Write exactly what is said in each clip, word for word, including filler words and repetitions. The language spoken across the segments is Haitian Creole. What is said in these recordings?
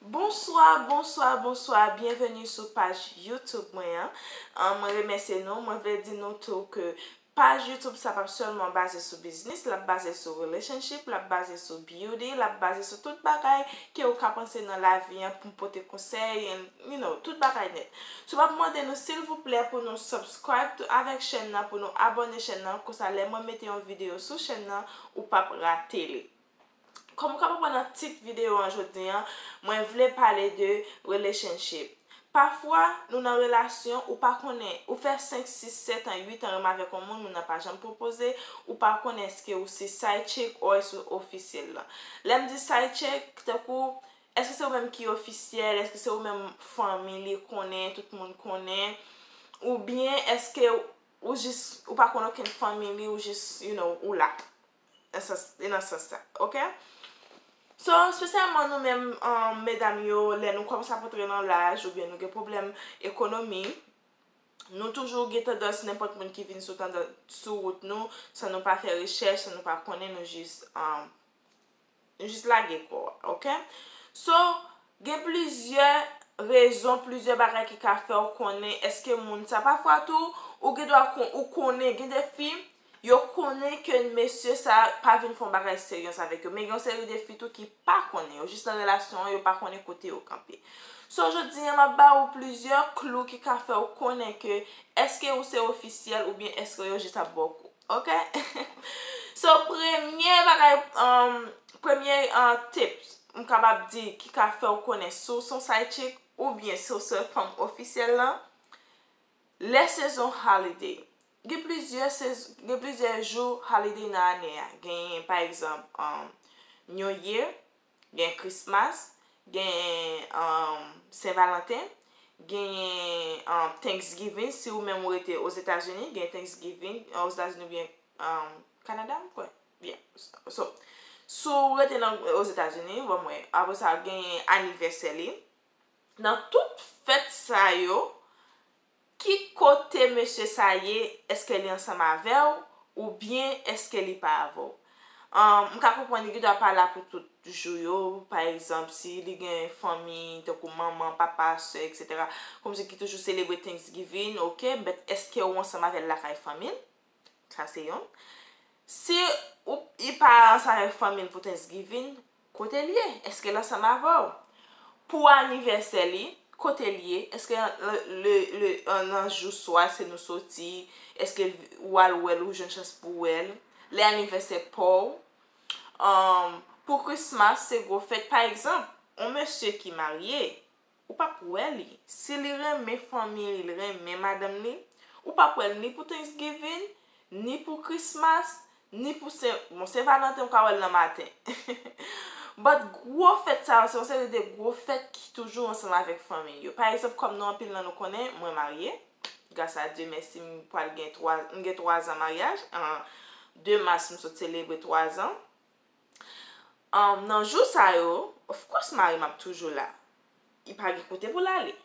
Bonswa, bonswa, bonswa, byenveni sou paj YouTube mwen an. An, mwen remèsye nou, mwen vle di nou tou ke paj YouTube sa p ap sèlman baze sou biznis, l ap baze sou relationship, l ap baze sou beauty, l ap baze sou tout bagay ke ou ka panse nan lavi an pou m pote konsèy, and, you know, tout bagay nèt. So, m ap mande nou, silvouplè, pou nou subscribe tou avèk chèn nan, pou nou abòne chèn nan, konsa lè mwen mete yon videyo sou chèn nan, ou p ap rate li. Kòm ou ka konprann nan tit videyo an jodi an, mwen vle pale de relationship. Pafwa, nou nan relasyon, ou pa konnen, ou fè senk, sis, sèt an, uit an renmen avèk yon moun, moun nan pa janm pwopoze, ou pa konnen èske ou se side chick or èske ou ofisyèl lan. Lè m di side chick, tankou, èske se ou menm ki ofisyèl, èske se ou menm fanmi li konnen, tout moun konnen, oubyen èske ou jis, ou pa konn okenn fanmi li, ou jis, you know, ou la. Nan sans, e nan sans sa, oke? So, espesyalman nou menm, um, medam yo, lè nou kòmanse ap antre nan laj oubyen nou gen pwoblèm ekonomi, nou toujou gen tandans, nenpòt moun ki vin sou tandans, sou wout nou, san nou pa fè rechèch, san nou pa konnen, nou jis, um, nou jis lage kò a, oke? So, gen plizyè rezon, plizyè bagay ki ka fè w konnen èske moun sa. Pafwa tou, ou gen dwa kon-, ou konnen, gen de fi, yo konnen ke mesye sa pa vin fè yon bagay serye ansanm avèk yo. Men gen yon seri de fi tou ki pa konnen. Yo jis nan relasyon an, yo pa konnen kote yo kanpe. So, jodi an, m ap ba ou plizyè klou ki ka fè w konnen ke èske ou se ofisyèl oubyen èske yo jis ap ba w kou. Oke? So, premye bagay, um, premye, uh, tips m kapab di ki ka fè w konnen si w se yon side chick oubyen si w se fanm ofisyèl lan, lè sezon holiday. Gen plizyè sez-, gen plizyè jou holiday nan ane a. Genyen, pa egzanp, um, New Year, gen Christmas, gen, um, Sen Valanten, gen, um, Thanksgiving, si ou menm ou rete Ozetazini, gen Thanksgiving, uh, Ozetazini oubyen, um, Kanada, m kwè. Yeah. So, si ou rete nan, Ozetazini, bon, mwen, apre sa, gen anivèsè li. Nan tout fèt sa yo, ki kote mesye sa ye? Èske li ansanm avè w oubyen èske li pa avè w? Ahn, m ka konprann li gendwa pa la pou tout jou yo. Pa egzanp, si li gen fanmi, tankou manman, papa, sè, etsetera, kòmsi ki toujou selebre Thanksgiving, oke, but èske ou ansanm avè l lakay fanmi l? Sa se yonn. Si ou, li pa ansanm avèk fanmi l pou Thanksgiving, kote l ye? Èske l ansanm avè w? Pou anivèsè li, kote l ye? Èske le, le, le, nan jou swa se nou soti? Èske ou al wè l, ou jwenn chans pou wè l? Lè anivèsè pa w, um, pou Christmas, se gwo fèt. Pa egzanp, yon mesye ki marye, ou p ap wè li. Si li renmen fanmi li, li renmen madanm li, ou p ap wè l ni pou Thanksgiving, ni pou Christmas, ni pou Sen, bon, Sen Valanten, ou ka wè l nan maten. But gwo fèt sa yo, se yon seri de gwo fèt ki toujou ansanm avèk fanmi yo. Pa egzanp, kòm nou anpil nan nou konnen, mwen marye. Gras a Dye, mèsi, m pral gen twa, m gen twa zan maryaj. An de mas, m sot selebre twa zan. Um, nan jou sa yo, of course, mari m ap toujou la. Li pa gen kote pou l ale.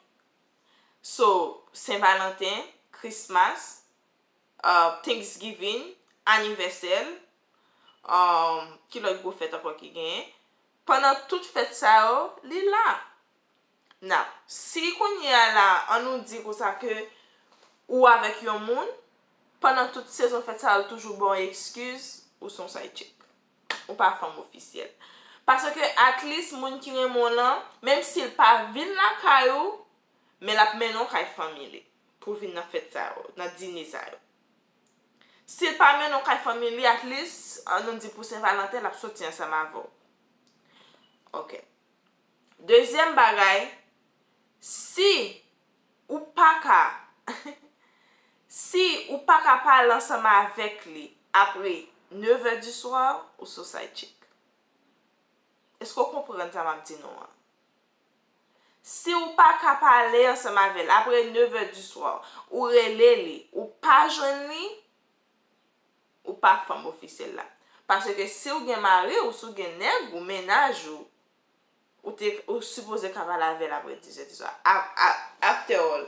So, Sen Valanten, Christmas, uh, Thanksgiving, anivèsè l, um, ki lòt gwo fèt ankò ki genyen? Pandan tout fèt sa yo, li la. Now, si kounye a la, an nou di konsa ke ou avèk yon moun, pandan tout sezon fèt sa yo, l toujou ba w eskiz, ou se yon side chick. Ou pa fanm ofisyèl. Paske at least moun ki renmen w lan, menm si l pa vin lakay ou, men l ap mennen w kay fanmi li pou vin nan fèt sa yo, nan dine sa yo. Si l pa mennen w kay fanmi li, at least, an nou di pou Sen Valanten, l ap soti ansanm avè w. Ok. Dezyèm bagay, si ou pa ka, si ou pa ka pale ansanm avèk li apre neuf heures du soir, ou se yon side chick. Èske w konprann sa m ap di nou an? Si ou pa ka pale ansanm avè l apre neuf heures du soir, ou rele li, ou pa jwenn li, ou pa fanm ofisyèl la. Paske si w gen mari w, si w gen nèg ou, mennaj ou, ou te, ou sipoze ka pale avè l apre dizè di swa. A-, a-, after all,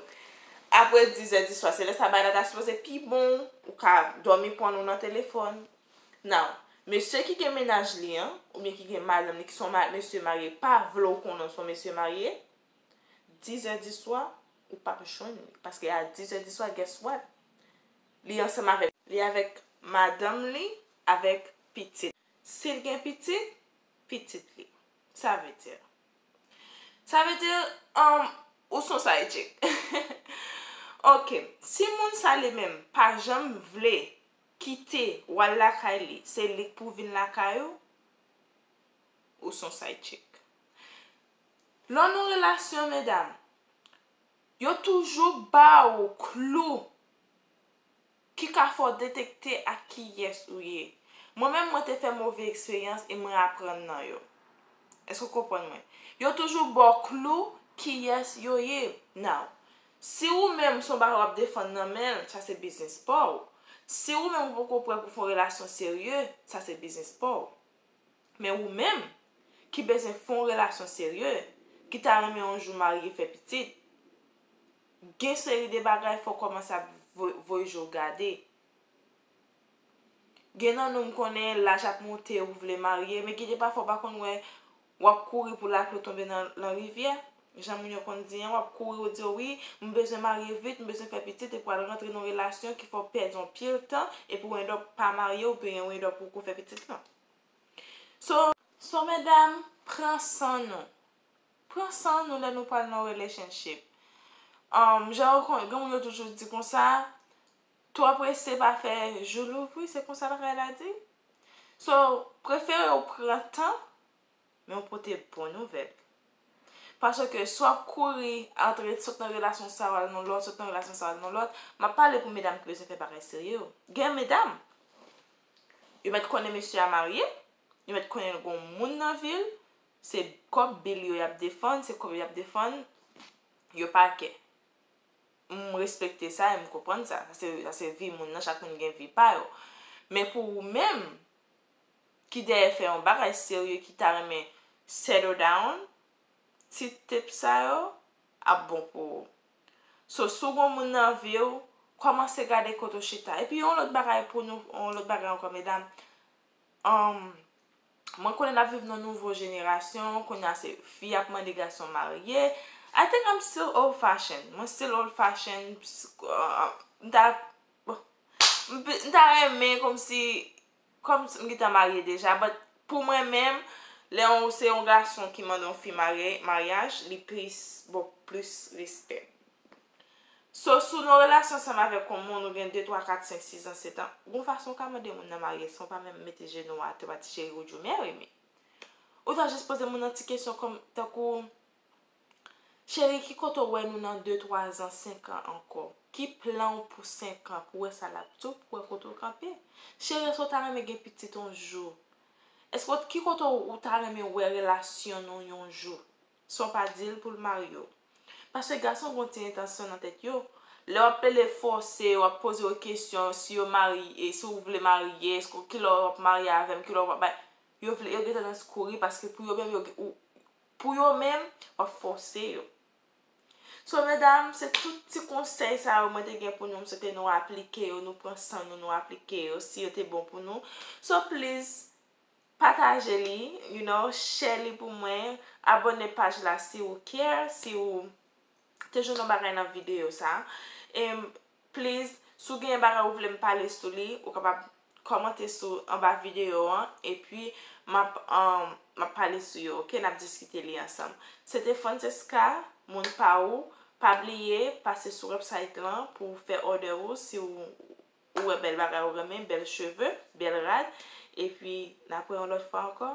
apre dizè di swa, se lè sa bagay la ta sipoze pi bon, ou ka dòmi pran nou nan telefòn. Now, Mesye ki gen mennaj li an, oubyen ki gen madanm li, ki se yon ma- mesye marye, pa vle w konnen w se yon mesye marye, dizè di swa, ou p ap jwenn li. Paske a dizè di swa, guess what? Li ansanm avèk, li avèk madanm li, avèk pitit. Si l gen pitit, pitit li. Sa vle di, sa vle di, um, ou se yon side chick. Ok, si moun sa li menm pa janm vle kite w al lakay li, se li k pou vin lakay ou, ou se yon side chick. Lè w nan relasyon, medam, yo toujou ba w klou ki ka fè w detekte ak kiyès ou ye. Mwen menm, mwen te fè move eksperyans e mwen aprann nan yo. Èske w konprann mwen? Yo toujou ba w klou kiyès yo ye. Now, si ou menm se yon bagay w ap defann nan men l, sa se biznis pa w. Si ou menm ou poko prè pou fè yon relasyon serye, sa se biznis pa w. Men ou menm, ki bezwen fè yon relasyon serye, ki ta renmen yon jou marye, fè pitit, gen seri de bagay fò w kòmanse ap vo- voye je w gade. Gen nan nou, m konnen laj ap monte, ou vle marye, men gen de pafwa w pa konn wè, w ap kouri pou lapli w tonbe nan, nan rivyè. Jan moun yo konn di an, w ap kouri, ou di, "Wi, m bezwen marye vit, m bezwen fè pitit," epi w al rantre nan yon relasyon ki fè w pèdi yon pil tan, epi w end up pa marye, oubyen w end up poko fè pitit lan. So, so medam, pran san nou. Pran san nou lè nou pral nan relationship. Um, jan yo kon- gen moun yo toujou di konsa, "Twò prese pa fè jou louvri," se konsa lakay la di. So, prefere w pran tan, men w pote bon nouvèl. Paske si w ap kouri antre, sot nan relasyon sa, w al nan lòt, sot nan relasyon sa, w al nan lòt, m ap pale pou medam ki bezwen fè bagay serye yo. Gen medam, yo mèt konnen mesye a marye, yo mèt konnen l gon moun nan vi l, se kòb bil yo y ap defann, se kòb yo y ap defann, yo pa kè. M respekte sa e m konprann sa. Sa se, sa se vi moun nan, chak moun gen vi pa yo. Men pou ou menm, ki dèyè fè yon bagay serye, ki ta renmen settle down, ti tip sa yo ap bon pou ou. So, si w gon moun nan vi w, kòmanse gade kote w chita. Epi yon lòt bagay pou nou, yon lòt bagay ankò, medam, um, mwen konnen n ap viv nan nouvo jenerasyon, kounye a se fi ap mande gason marye. I think I'm still old fashioned. Mwen still old fashioned. Uh, m ta, bon, m pe- m ta renmen kòmsi, kòmsi m gentan marye deja, but pou mwen menm, lè yon, se yon gason ki mande yon fi marye, maryaj, li plis, bon, plis respè. So, si w nan relasyon ansanm avèk yon moun, ou gen de, twa, kat, senk, sis an, sèt an, gon fason w ka mande moun nan marye san w pa menm mete jenou w atè, w pa di, "Cheri, would you marry me?" Ou ta jis poze moun nan ti kesyon kòm, tankou, "Cheri, ki kote w wè nou nan de, twa zan, senk an ankò? Ki plan w pou senk an, pou wè sa l ap di w, pou wè kote w kanpe? Cheri, èske w ta renmen gen pitit yon jou? Èske w, ki kote w, ou ta renmen wè relasyon nou yon jou?" San w pa di l pou l marye w. Paske gason gon ti entansyon nan tèt yo. Lè w ap pede fòse, w ap poze yo kesyon, si yo marye, si w vle marye, èske w, kilè w ap marye avè m, kilè w ap bay. Yo vle, yo gen tandans kouri paske pou yo menm, yo, ou, pou yo menm, w ap fòse yo. So, medam, se tout ti konsèy sa yo mwen te gen pou nou. M swete nou aplike yo, nou pran san nou, nou aplike yo, si yo te bon pou nou. So, please, pataje li, you know, share li pou mwen, abòne paj la si ou care, si ou te jwenn yon bagay nan videyo sa. E please, si w gen bagay ou vle m pale sou li, ou kapab kòmante sou anba videyo an, epi m ap, um, m ap pale sou yo, ok? N ap diskite li ansanm. Se te Francesca, moun pa ou. Pa bliye pase sou website lan pou w fè òdè ou si w, ou wè bèl bagay ou renmen, bèl cheve, bèl rad. Epi, n ap wè yon lòt fwa ankò.